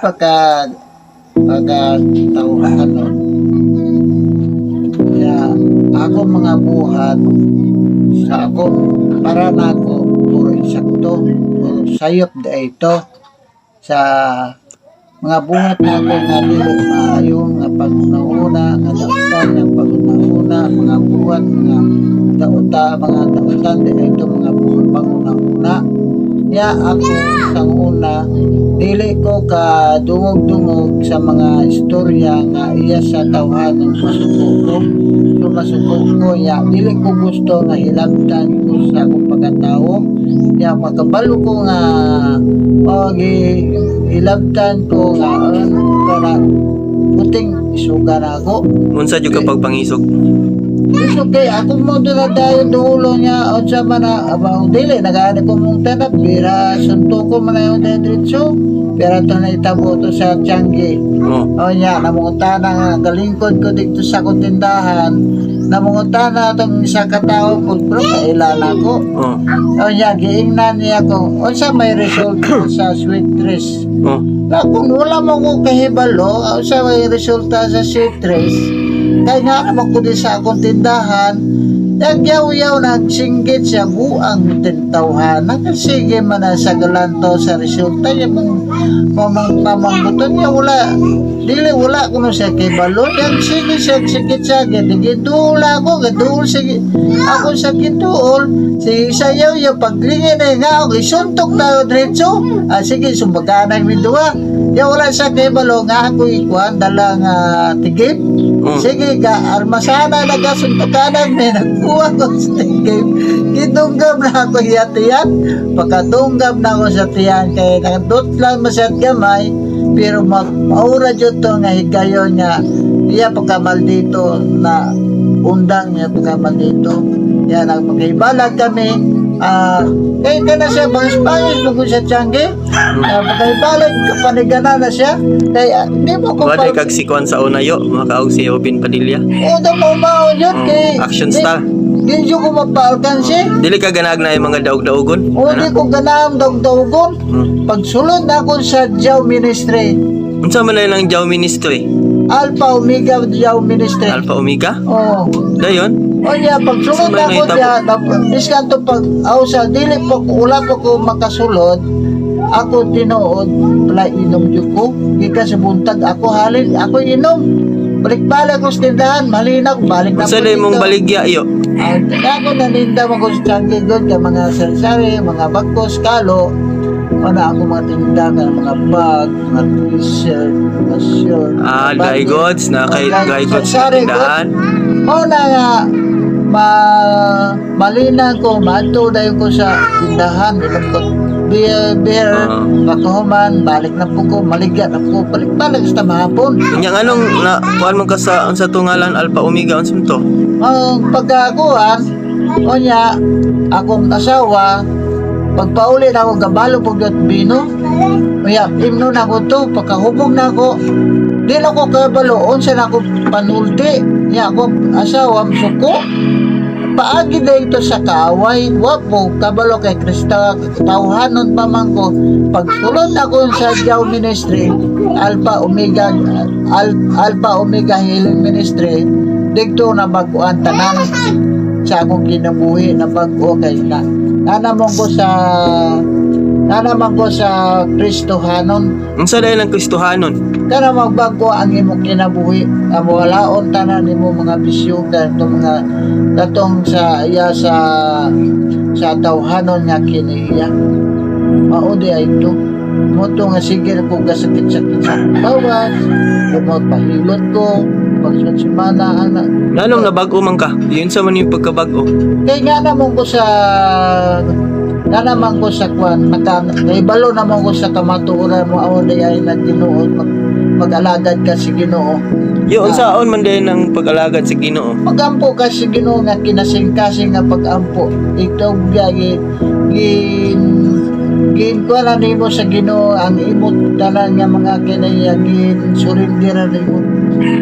Pagka pagka tawhanon ya, ako mga buhat sa akong para nako puro insakto, puro sayop da ito sa mga buhat nako nga dili maayo nga pag-una, nga dautan nga pag-una, mga buhat nga dauta, mga dautan di ito mga buhat panguna-una. Ya, ako sa una dili ko ka dungog-dungog sa mga istorya nga iya sa tawhanon. Masuko ko, so masuko ko ya, dili ko gusto nga hilabtan ko sa akong pagkatao. Ya, makabalo ko nga o gi hilabtan ko nga para puting isuga na ako. Unsa jud ka pagpangisog? It's okay, ako mo doon na tayo dulo niya, unsa man na, abaw, dili, nagaani ko mong tanap, bira, sunto ko man na yung diretso, pero ito na itabo to sa Tiangge. Oh. O niya, namungutana nga, galingkod ko dito sa akong tindahan, namungutana itong isa katao po, pero kailan ako. Oh. O niya, giingnan niya ko, unsa may resulta sa sweet dress. Oh. Na kung wala mo ko kahibalo, unsa may resulta sa sweet dress, kay nga naman ko din sa akong tindahan, nagyaw-yaw, nagsinggit siya, buang tintawhanan. Sige man na sa galanto sa resulta, yung mong mamang pamanggutan niya, wala, dili wala kuno siya kahibalo. Yang sige siya, sige siya, gidula ako, giduol sige, ako sa giduol, sige sayaw yaw, paglingin eh nga, ako, isuntok na diretso, ah, sige, sumbaganang mi duha. Ya, wala siya kahibalo nga ako ikuan, dala nga tigip. Oh. Sige ka, armasana nagasuntokanan may nagkuha ko sa tigip. Gidunggam na ako iya tiyan. Pagkadunggam na ako sa tiyan, kay nakadot lang masyad gamay, pero maura jud to nga higayon nga iya pagkamal dito na undang niya pagkamal dito. Yan ang magkaibalag kami. Ah, kay ka na siya bangis-bangis mo sa tiyangge. Ah, magkaibalag panigana na siya. Kay hindi mo ko Wa day kag sikuan sa una yo, makaog si Robin Padilla. O da mo maon yun Oh, kay action star. Di ko mapaalkansi. Dili ka ganaag na yung mga daog-daogon? O di ko ganahang dogdogon. Pagsulod na ako sa Jaw Ministry, Unsa man na ang Jaw Ministry? Alpha Omega Jaw Ministry. Alpha Omega? Oo. Dayon? O niya, pagsulod Saan ba ako nahitabo? diya, biskan to pag, aw sa dili pa, wala pa ko makasulod, ako tinuod, wala inom jud ko. Gikan sa buntag, ako halin, ako inom. Balik-balik ko sa tindahan, malinaw, balik na Unsa ko day mong dito. baligya yo? Ang ako naninda mo ko sa Tiangge God, kay mga sari-sari, mga bagkos, kalo, ano ako mga tinda ka mga bag, mga t-shirt, mga shirt. Ah, mga dry bag. goods na kay Oh, dry goods na sari-sari, tindahan. Mao na nga ma malina ko maadto dayon ko sa tindahan, inom ko beer, beer, Oo. pagkahuman, balik na po ko, maligya na po ko, balik-balik sa mahapon. Unya nganong na kuan man ka sa unsa to ngalan Alpha Omega, unsa man to? Ang pagkakuan, o niya, akong asawa, pagpauli na ako, gabalo po gyud bino. Kaya, imno na ako to, pagkahubog na ako, di na ako kabalo, unsa na ako panulti. Niya, akong asawa, suko. Paagi na ito sa kaaway, wa po, kabalo kay Krista, tawhanon pa man ko. Pagsulod ako sa Jaw Ministry, Alpha Omega, Alpha Omega Healing Ministry, dito na baguan tanan sa akong kinabuhi na bago kay na nanaman ko sa Kristohanon. Unsa day ang Kristohanon? Kana magbago ang imong kinabuhi, ang walaon tanan nimo mga bisyo kadtong mga katong sa iya sa tawhanon nga kiniya. Mao di ay ito mo to nga sige ko gasakit-sakit sa akong bawas, kumot pahilot ko pagsunod semana ana. Nganong nabag-o man ka? Yun sa man yung pagkabag-o. Kay nga naman ko sa kwan, naka, naibalo naman ko sa kamatuoran mo ako di ay na Ginoo, mag-alagad ka si Ginoo. Yo, unsaon man day ng pag-alagad sa Ginoo? Pagampo ka si Ginoo nga kinasing-kasing nga pagampo. Ito gagi gin gin kuan na nimo sa Ginoo ang imo tanan nga mga kinaya gin surrender na nimo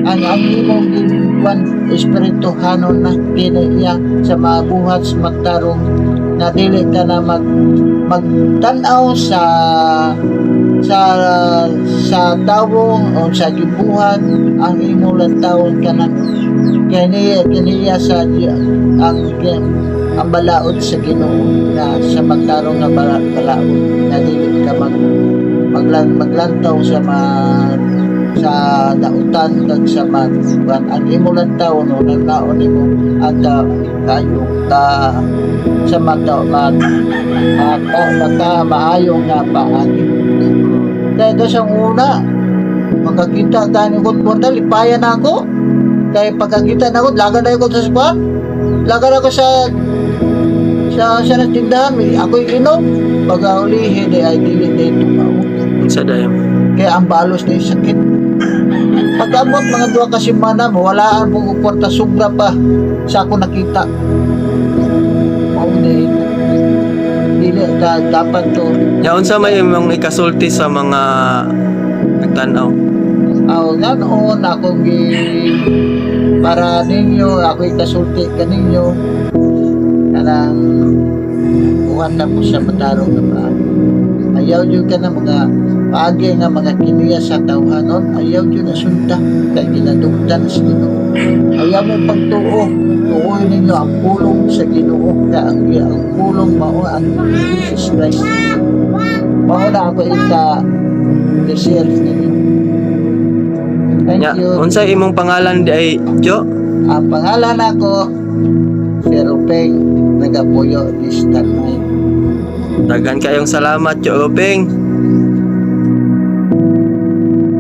ang imong gin kuan espirituhanon na kinaya sa mga buhat sa matarong na dili ka na magtan-aw sa Sa sa tawo o sa gibuhat ang imong lantawon kanang kaniya kaniya sa ang balaod sa Ginoo na sa magtarong nga balaod na dili ka maglantaw sa sa dautan kag sa mag kuan. Ang imong lantaw no nagnaon nimo ang ka kayo ka sa mata mag mata, mata maayo nga paagi. Kaya ito sa una, makakita gani ko kwarta, lipayan na ako. Kaya pagkakita na ako, laga na ako sa spa. Laga na ako sa sa tindahan, ako'y inom. Pag-aulihin, ay dili na ito mao. Unsa dayon? Kaya ang balos na yung sakit. Pag-abot mga 2 ka semana, wala ang buong kwarta, sobra pa sa ako nakita. Mao na ito. Dili, dapat to. Nya unsa may imong ikasulti sa mga nagtan-aw? Aw, nga noon akong gi para ninyo, ako ikasulti kaninyo kanang buhat na po sa matarong nga paagi. Ayaw jud ka na mga paagi nga mga kiniya sa tawhanon, ayaw jud na sunda kay ginadugtan sa Ginoo. Ayaw mo pagtuo, tuoy ninyo ang pulong sa Ginoo kay ang pulong mao ang Jesus Christ. Mao na ako ika share ninyo. Thank Nya you. unsa imong pangalan di ay Jo? Ang pangalan ako, si Rupeng, nagapuyo this time. Daghan kayong salamat, Jo Rupeng.